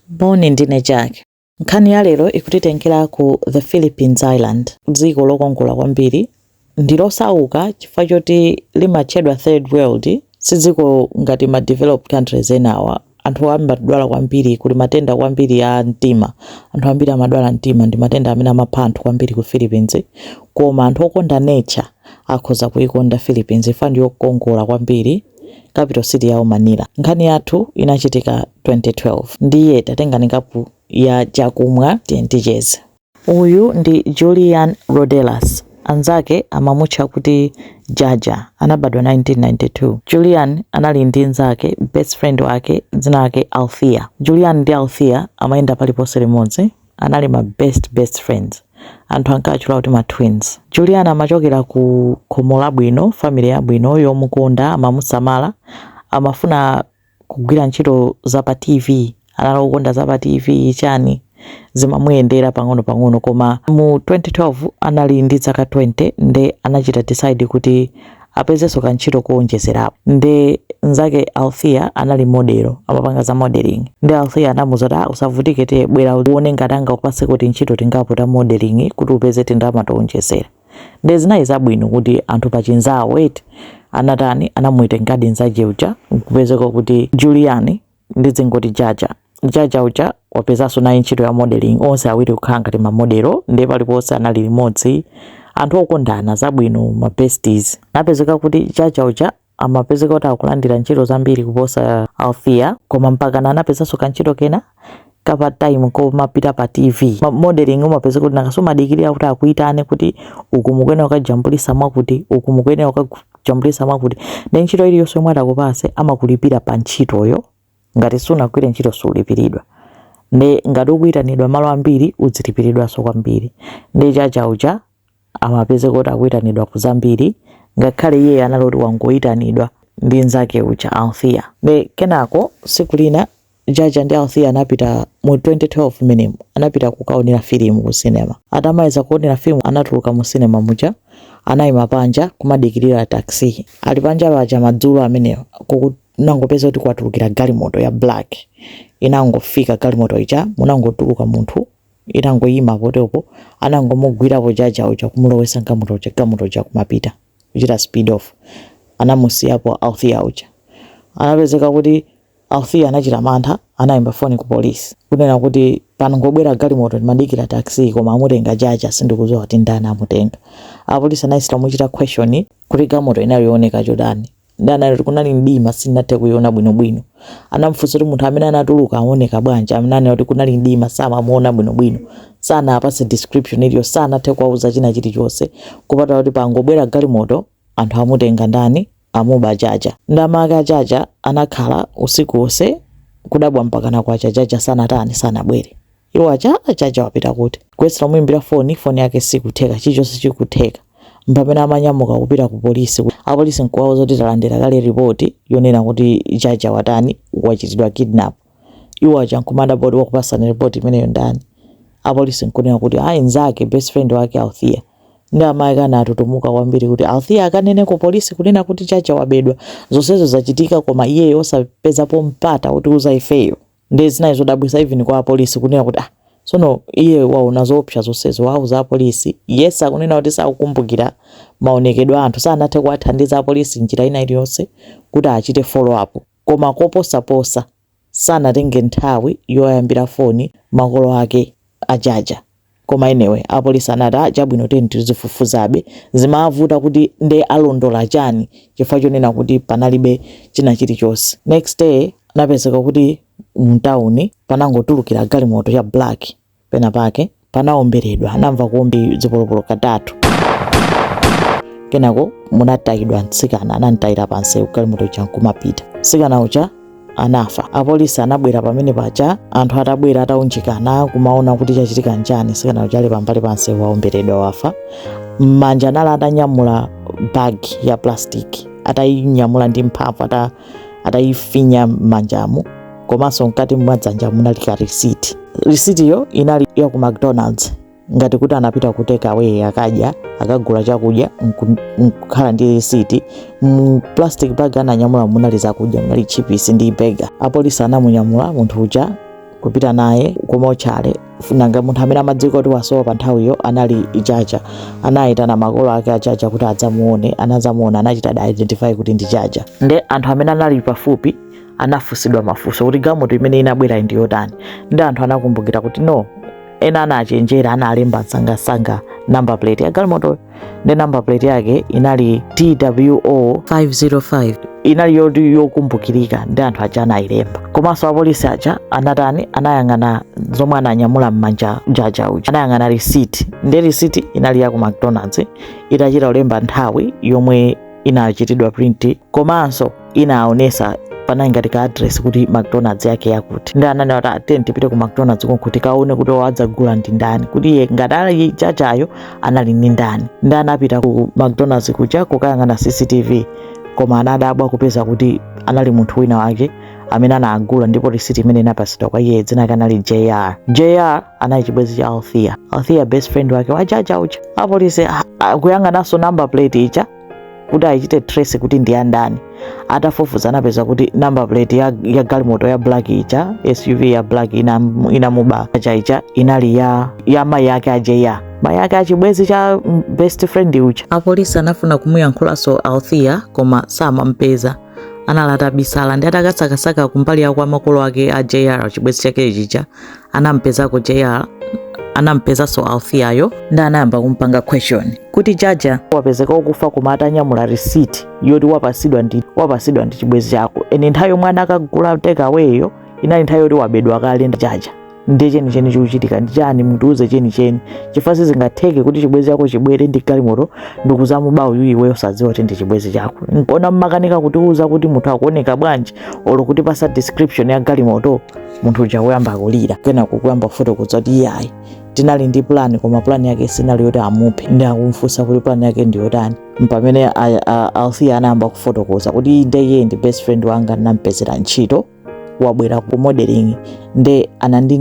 Moni, ndine Jack. Nkhani ya lero ikutitengera ku the Philippines Island, dziko lokongola kwambiri. Ndi losauka chifukwa choti limatchedwa third world, si dziko ngati ma developed countries enawa. Anthu amadwala kwambiri, kuli matenda kwambiri a mtima. Anthu ambiri amadwala mtima, ndi matenda amene amapha anthu kwambiri ku Philippines. Koma anthu okonda nature akhoza kuikonda Philippines chifukwa ndi yokongola kwambiri, capital city yawo Manila. Nkhani yathu inachitika 2012. Ndiye tatengani kapu ya chakumwa, tiye ticheze. Uyu ndi Julian Rodelas, anzake amamutcha kuti Jaja. Anabadwa 1992. Julian anali ndi nzake, best friend wake, dzina lake Althea. Julian ndi Althea amayenda paliponse limodzi, anali ma best best friends. Anthu ankatchula kuti ma twins. Julian amachokera ku khomo labwino, family yabwino yomukonda, amamusamala. Amafuna kugwira ntchito za pa TV, anali kukonda za pa TV chani, zimamuyendera pang'ono pang'ono. Koma mu 2012 anali ndi zaka 20, nde anachita decide kuti apezenso kantchito kowonjezerapo. Nde nzake Althea anali model, amapanga za modeling. Nde Althea anamuuza kuti, "Ah, usavutike, te bwera uone ngati angakupatse kuti ntchito tingapo ta modeling kuti upeze tindalama towonjezera." Nde zinali zabwino kuti anthu pachinzawo eti anatani, anamuyitengadi nzache uja, kupezeka kuti Julian, ndizingoti Jaja, Jaja uja wapezanso naye ntchito ya modeling, onse awiri kukhala ngati ma model. Nde paliponse anali limodzi, anthu okondana zabwino, ma besties. Napezeka kuti Jaja uja amapezeka kuti akulandira ntchito zambiri kuposa Althea, koma mpakana anapezanso kantchito kena ka part time komapita pa TV. Modeling umapezeka kuti nakasumadikirira kuti akuitane kuti uku mukuyenera kukajambulisa mwakuti, uku mukuyenera kukajambulisa mwakuti. Ndi ntchito iliyonse yomwe atakupase amakulipira pa ntchitoyo. Ngati sunagwire ntchito sulipiridwa. Ndi ngati ukuyitanidwa malo ambiri udzilipiridwanso kwambiri. Ndi Jaja uja amapezeka kuti akuyitanidwa ku zambiri, ngakhale iye anali kuti wangoyitanidwa ndi nzake uja Althea. Ndi kenako tsiku lina Jaja ndi Althea anapita mu 2012 menemo, anapita kukaonera filimu ku cinema. Atamaliza kuonera filimu anatuluka mu cinema muja, anayima panja kumadikirira taxi. Ali panja paja madzulo amenewo, kunangopeza kuti kwatulukira galimoto ya black. Inangofika galimoto ija, munangotuluka munthu, inangoyima potepo, anangomugwirapo Jaja uja kumulowesa galimoto uja, galimoto uja kumapita kuchita speed off. Anamusiyapo Althea uja. Anapezeka kuti Althea anachita mantha, anayimba foni ku polisi kunena kuti panangobwera galimoto, ndimadikira taxi, koma amutenga Jaja, sindikudziwa kuti ndani amutenga. Apolisi anayesera kumuchita question kuti galimoto inali yooneka chotani, ndi anali kuti kunali mdima, sindinathe kuiona bwinobwino. Anamfunsa kuti munthu amene anatuluka aoneka bwanji, amene anena kuti kunali mdima, samamuona bwinobwino, sanapatse description iliyo, sanathe kuwauza china chilichonse kupatula kuti pangobwera galimoto, anthu amutenga ndani, amuba Jaja. Ndamake ajaja anakhala usiku wonse kudabwa mpakana kwacha, Jaja sanatani, sanabwere. Iwo aja, "Jaja wapita kuti?" Kuyesera kumuimbira foni, foni yake sikutheka, chilichonse chikutheka. Mpamene amanyamuka kupita ku polisi, apolisi nkuwauza kuti talandira kale ripoti yonena kuti Jaja watani, wachitidwa kidnap. Iwo aja nkumadabwa kuti wakupasani ripoti imeneyo ndani? Apolisi nkunena kuti ayi, nzake, best friend wake Althea. Ndi amayi kana atutumuka kwambiri kuti Althea akanene ku polisi kunena kuti Jaja wabedwa, zonsezo zachitika koma iyeyo osapezapo mpata wotiuza ifeyo. Ndi zinali zodabwisa even kwa apolisi kunena kuti, ah, tsono iye waona zoopsa zonsezo, wauza apolisi. Yes, akunena kuti sakukumbukira maonekedwe a anthu, sanathe kuwathandiza apolisi njira ina iliyonse kuti achite follow up, koma koposaposa sanatenge nthawi yoyambira foni makolo ake ajaja. Koma anyway, apolisi anati, "Ah, chabwino, teni tizifufuzabe." Zimavuta kuti nde alondola chani chifukwa chonena kuti panalibe china chilichonse. Next day anapezeka kuti mtawuni panangotulukira galimoto ya black, pena pake panaomberedwa, anamva kuombe zipolopolo katatu, kenako munatayidwa mtsikana, anamtayira pansewu, galimoto ija nkumapita, mtsikana uja anafa. Apolisi anabwera pamene paja. Anthu atabwera ataunjikana kumaona kuti chachitika nchani, mtsikana uja ali pambali pansewu, waomberedwa, wafa. M'manja anali atanyamula bag ya plastic, atayinyamula ndi mphamvu, atayifinya m'manjamu, komanso mkati mwa dzanja munali ka receipt. Receipt iyo inali ya ku McDonald's, ngati kuti anapita ku take away, akadya, akagula chakudya, nkukhala ndi receipt. Mu plastic bag ananyamula munali zakudya, munali chips ndi burger. Apolisi anamunyamula munthu uja. Kupita naye kumotchale. Nanga munthu amene amadziwika kuti wasowa pa nthawiyo anali Jaja. Anayitana makolo ake a Jaja kuti adzamuone. Anadzamuona, anachita identify kuti ndi Jaja. Nde anthu amene anali pafupi anafunsidwa mafunso kuti galimoto imene inabwera ndi yotani. Ndi anthu anakumbukira kuti no, ena anachenjera, analemba msangasanga number plate ya galimoto. Ndi number plate yake inali TWO 505, inali yoti yokumbukirika ndi anthu aja anayilemba. Komanso apolisi aja anatani? Anayang'ana zomwe ananyamula m'manja Jaja uja, anayang'ana receipt. Ndi receipt inali ya ku McDonald's, itachita kulemba nthawi yomwe inachitidwa print, komanso inaonesa panali ngati ka address kuti McDonald's yake yakuti. Ndi ananena kuti ateni tipite ku McDonald's konko tikaone kuti wadzagula ndi ndani, kuti iye ngati ali Jajayo anali ndi ndani. Ndi anapita ku McDonald's kuja kukayang'ana CCTV, koma anadabwa kupeza kuti anali munthu wina wake amene anagula, ndipo receipt imene inapasidwa kwa iye dzina lake anali JR. JR anali chibwenzi cha Althea. Althea best friend wake wa Jaja uja. Apolisi akuyang'ananso number plate ija kuti ayichite trace kuti ndi yandani. Atafufuza anapeza kuti number plate ya galimoto ya black ija, SUV ya black inamuba ija, ija inali ya mayi ake a JR, mayi ake achibwenzi cha best friend uja. Apolisi anafuna kumuyankhulanso Althea koma samampeza, anali atabisala. Ndi atakasakasaka kumbali ya kwa makolo ake a JR, chibwenzi chake chija, anampezako JR, anampezanso Altheayo. Ndi anayamba kumpanga question kuti Jaja wapezeka wakufa koma atanyamula receipt yoti wapasidwa ndi chibwenzi chako, ene nthawi yomwe anakagula takeaway inali nthawi yoti wabedwa kale ndi Jaja. Ndiye chenicheni chikuchitika ndi chani? Mutiuze chenicheni, chifukwa sizingatheke kuti chibwenzi chako chibwere ndi galimoto ndikuzamuba uyu iweyo usadziwa kuti ndi chibwenzi chako. Nkona mmakanika kutiuza kuti munthu akuoneka bwanji olo kuti pasa description ya galimoto. Munthu uja kuyamba kulira, kenako kuyamba kufotokoza kuti iyayi, tinali ndi plan, koma plan yake sinali yoti amuphe. Ndi akumfunsa kuti plan yake ndi yotani, pamene Althea anayamba kufotokoza kuti nde iye ndi best friend wanga, ndinampezera ntchito, wabwera ku modeling, nde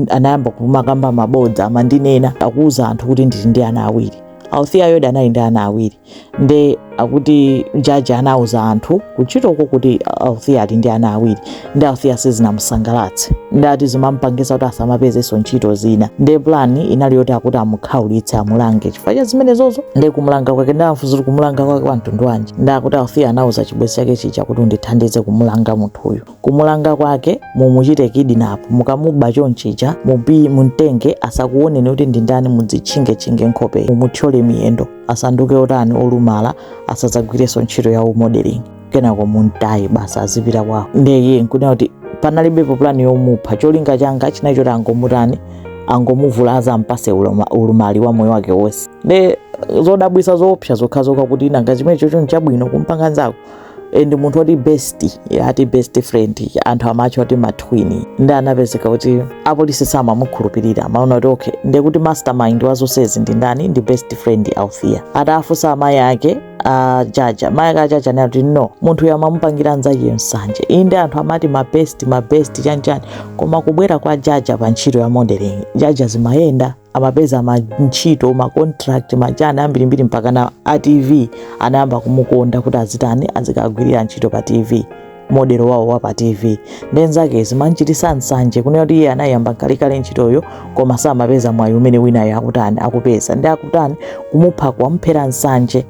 anayamba kumakamba mabodza, amandinena, akuuza anthu kuti ndili ndi ana awiri. Althea yodi anali ndi ana awiri. Nde akuti Jaja anauza anthu kuntchitoko kuti Althea ali ndi ana awiri. Ndi Althea sizinamusangalatse, ndati zimampangisa kuti asamapezenso ntchito zina. Nde plan inali yoti akuti amukhaulitse, amulange chifukwa cha zimenezozo. Nde kumulanga kwake, ndamfunsa kuti kumulanga kwake kwa mtundu wanji? Ndi akuti Althea anauza chibwenzi chake chija kuti undithandize kumulanga munthuyu. Kumulanga kwake, mumuchite kidnap, mukamuba chonchija mupi mumtenge, asakuoneni kuti ndi ndani, mudzitchingetchinge nkhope, mumuthyole miyendo, asanduke otani, olumala, asadzagwirenso ntchito ya modeling, kenako muntaye basi, azipita kwawo. Ndiye nkunena kuti panalibepo plan yomupha, cholinga changa chinali choti angomutani, angomuvulaza, ampase ulumali wa moyo wake wonse. Nde zodabwisa, zoopsa zokhazokha kuti nanga chimene chocho nchabwino kumpanga nzako ndi munthu oti best, ati best friend, anthu amacho ati ma twin. Ndi anapezeka kuti apolisi samamukhulupirira, amaona kuti okay, ndiye kuti mastermind wa zonsezi ndi ndani? Ndi best friend Althea. Atafunsa amayi ake a Jaja, mayi ake a Jaja anati no, munthu uyu amamupangira nzachiyo nsanje. Inde anthu amati ma best, ma best chanchani, koma kubwera kwa Jaja pa ntchito ya modeling, Jaja zimayenda, amapeza mantchito, ma contract, machani ambirimbiri, mpaka na a TV anayamba kumukonda kuti azitani, azikagwirira ntchito pa TV, model wawo wa pa TV. Ndenzake zimanchitisa nsanje kunena kuti iye anayamba kalekale ntchitoyo koma samapeza mwayi umene winayo akutani, akupeza. Ndi akutani, kumupha, kwamuphera nsanje.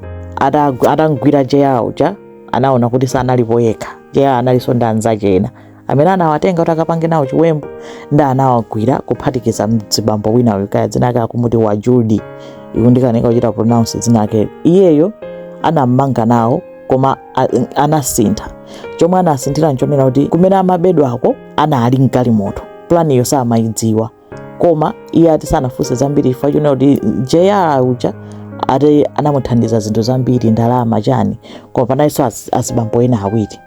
Atangwira JR uja, anaona kuti sanalipo yekha, JR analinso ndi anzake ena amene anawatenga kuti akapange nawo chiwembu. Ndi anawagwira, kuphatikiza mzibambo wina uyu, kaya dzina ake akumuti Wajudi, ikundikanika kuchita pronounce dzina ake. Iyeyo anammanga nawo, koma anasintha. Chomwe anasinthira nchonena kuti kumene amabedwako anali mgalimoto, plan iyo samayidziwa. Koma iye ati sanafunse zambiri chifukwa chonena kuti JR uja ati anamuthandiza zinthu zambiri, ndalama, chani. Koma panalinso azibambo ena awiri.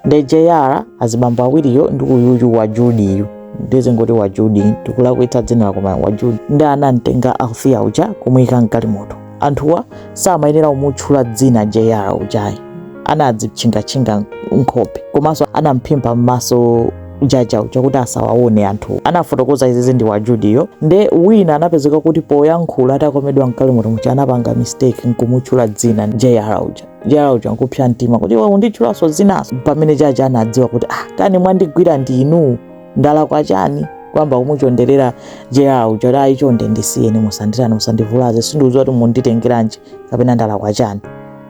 Ndi JR, azibambo awiriyo ndi uyuyu wa Judiyu, ndizingoti wa Judi, tikulakwitsa dzina la koma wa Judi. Ndi anamtenga Althea uja kumuyika mgalimoto. Anthuwa samayenera kumutchula dzina JR ujayi, anadzitchingatchinga nkhope, komanso anamphimba m'maso Jaja uja kuti asawaone anthu. Anafotokoza izizi ndi wa Judiyo. Nde wina anapezeka kuti poyankhula atakomedwa mgalimoto muja anapanga mistake nkumutchula dzina JR uja. JR uja nkupsa mtima kuti iwe unditchulanso dzinaso, pamene Jaja anadziwa kuti ah, kani mwandigwira ndinu, ndalakwa chani? Kuyamba kumuchonderera JR uja kuti ayi, chonde ndisiyeni, musanditani, musandivulaze, sindikudziwa kuti munditengeranji kapena ndalakwa chani.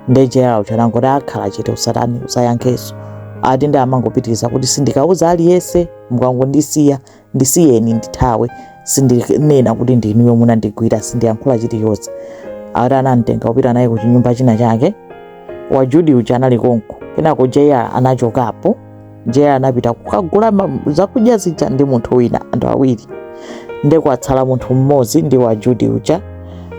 Nde JR uja anangoti akhala chete, usatani, usayankhenso. Ati ndi amangopitiriza kuti sindikauza aliyense, mukangondisiya, ndisiyeni ndithawe, sindinena kuti ndinuyo munandigwira, sindiyankhula chilichonse. Ati anamtenga kupita naye ku chinyumba china chake. Wa Judy uja anali konko. Kenako JR anachokapo. JR anapita kukagula zakudya zija ndi munthu wina, anthu awiri. Nde kwatsala munthu mmodzi ndi wa Judy uja.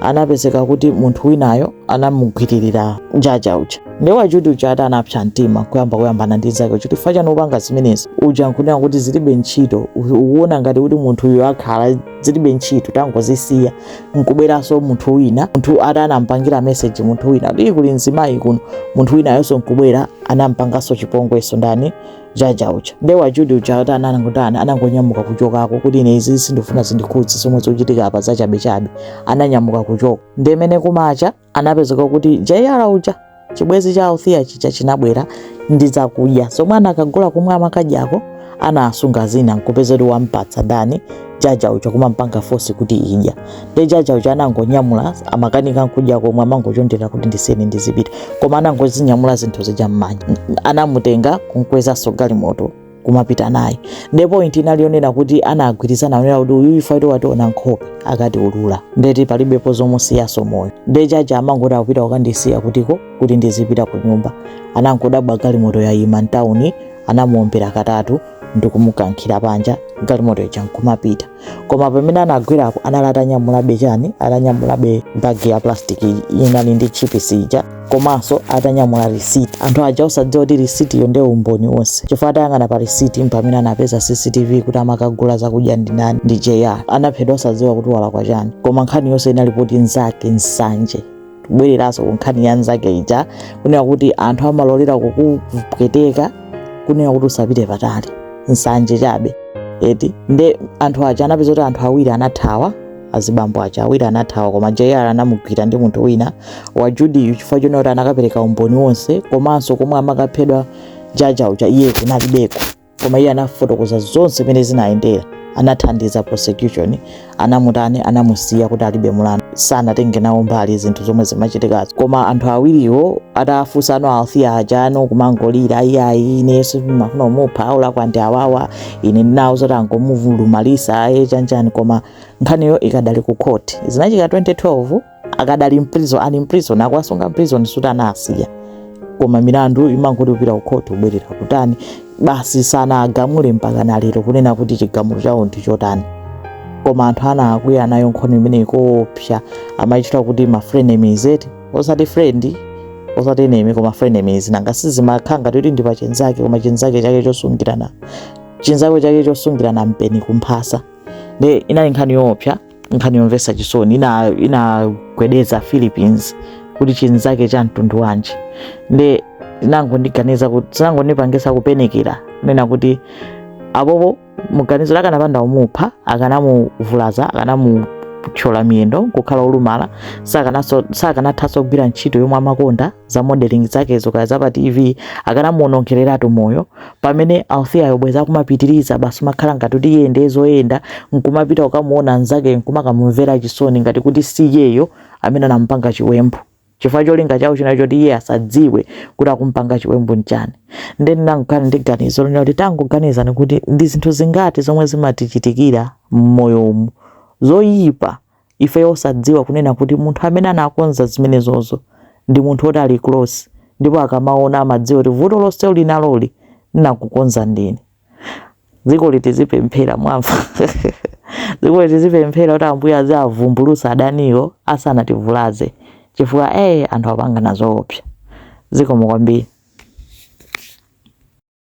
Anapezeka kuti munthu winayo anamugwiririra Jaja uja. Nde wa Judy uja ati anapsa mtima kuyamba kuyambana ndi nzake uja, chifukwa chani upanga zimenezi? Uja nkunena kuti zilibe ntchito, ukuona ngati kuti munthu uyu akhala, zilibe ntchito, tangozisiya. Nkubweranso munthu wina, munthu ati anampangira message munthu wina kuti kuli mzimayi kuno. Munthu winayonso nkubwera, anampanganso chipongweso ndani? Jaja uja. Nde wa Judy uja ati anangotani, anangonyamuka kuchokako kuti ine izi sindifuna zindikhudze, zomwe zikuchitika apa zachabechabe. Ananyamuka kuchoka. Ndemene kumacha anapezeka kuti JR uja, chibwezi cha Althea chija, chinabwera ndi zakudya zomwe anakagula komwe amakadyako. Anasunga zina, nkupeza kuti wampatsa ndani? Jaja uja, kumampanga force kuti idya. Nde Jaja uja anangonyamula, amakanika nkudya komwe, amangochondera kuti ndisiyeni ndizipita, koma anangozinyamula zinthu zija m'manja. Anamutenga kunkwezanso galimoto kumapita naye. Nde point inali yonena kuti anagwirizana onena kuti uyu ifa kuti wationa nkhope akati ulula, ndeti palibepo zomusiyaso moyo. Nde Jaja amangoti akupita kukandisiya kutiko kuti ndizipita ku nyumba. Anangodabwa galimoto yayima mtawuni, anamuombera katatu ndikumukankhira panja, galimoto ija nkumapita. Koma pamene anagwirapo anali atanyamulabe chani? Atanyamulabe bagi ya plastic inali ndi chips ija, komanso atanyamula receipt. Anthu aja osadziwa kuti receipt iyo ndiye umboni wonse, chifukwa atayang'ana pa receipt pamene anapeza CCTV kuti amakagula zakudya ndi ndani? Ndi JR. Anaphedwa osadziwa kuti walakwa chani, koma nkhani yonse inali poti nzake, nsanje. Kubwereranso ku nkhani ya nzake ija, kunena kuti anthu amalolera kukupweteka kunena kuti usapite patali, nsanje chabe eti. Nde anthu aja anapeza kuti anthu awiri anathawa, azibambo aja awiri anathawa, koma JR anamugwira ndi munthu wina wa Judyyu, chifukwa chonena kuti anakapereka umboni wonse, komanso komwe amakaphedwa Jaja uja iye kunalibeko, koma iye anafotokoza zonse zimene zinayendera. Anathandiza prosecution, anamutani, anamusiya kuti alibe mulandu, sanatenge nawo mbali zinthu zomwe zimachitikazo. Koma anthu awiriwo atafunsa ano Althea aja ano kumangolira, ayi, ine sindimafuna kumupha, aulakwa ndi awawa, ine ndinawo zoti angomulumalisa aye chanchani. Koma nkhaniyo ikadali ku court. Zinachitika 2012, akadali mprison, ali mprison, akuwasunga mprison, suti anasiya, koma milandu imangoti kupita ku court, kubwerera kutani, basi, sanagamule mpaka na lero kunena kuti chigamulo chawo ndi chotani. Koma anthu anakwiya nayo nkhani imeneyi koopsa, amayitchula kuti ma frenemies eti, osati friend, osati enemy, koma frenemies. Nanga sizimakhala ngati kuti ndi pachenzake, koma chenzake chake chosungirana, chinzake chake chosungirana mpeni kumphasa. Nde inali nkhani yoopsa, nkhani yomvetsa chisoni, inagwedeza Philippines kuti chinzake cha mtundu wanji. Nde zinangondiganiza kuti, zinangondipangisa kupenekera kunena kuti apopo muganizo akanapanda kumupha, akanamuvulaza, akanamuthyola miyendo kukhala olumala, sakanathanso kugwira ntchito yomwe amakonda, za modeling zakezo kaya za pa TV, akanamuonongereratu moyo. Pamene Althea yobweza akumapitiriza basi, makhala ngati kuti iye ndiye zoyenda, nkumapita kukamuona anzake, nkumakamumvera chisoni ngati kuti si iyeyo amene anampanga chiwembu, chifukwa cholinga chawo chinali choti iye asadziwe kuti akumpanga chiwembu nchani. Nde ndinangokhala ndi ganizo lonena kuti tangoganizani kuti ndi zinthu zingati zomwe zimatichitikira m'moyo umu zoyipa, ife osadziwa kunena kuti munthu amene anakonza zimenezozo ndi munthu woti ali close, ndipo akamaona amadziwa kuti vuto lonse uli naloli ndinakukonza ndine. Dziko litizipemphera, mwamva? Dziko litizipemphera kuti Ambuye aziavumbulutsa adaniwo asanativulaze, chifukwa anthu apangana zoopsa. Zikomo kwambiri.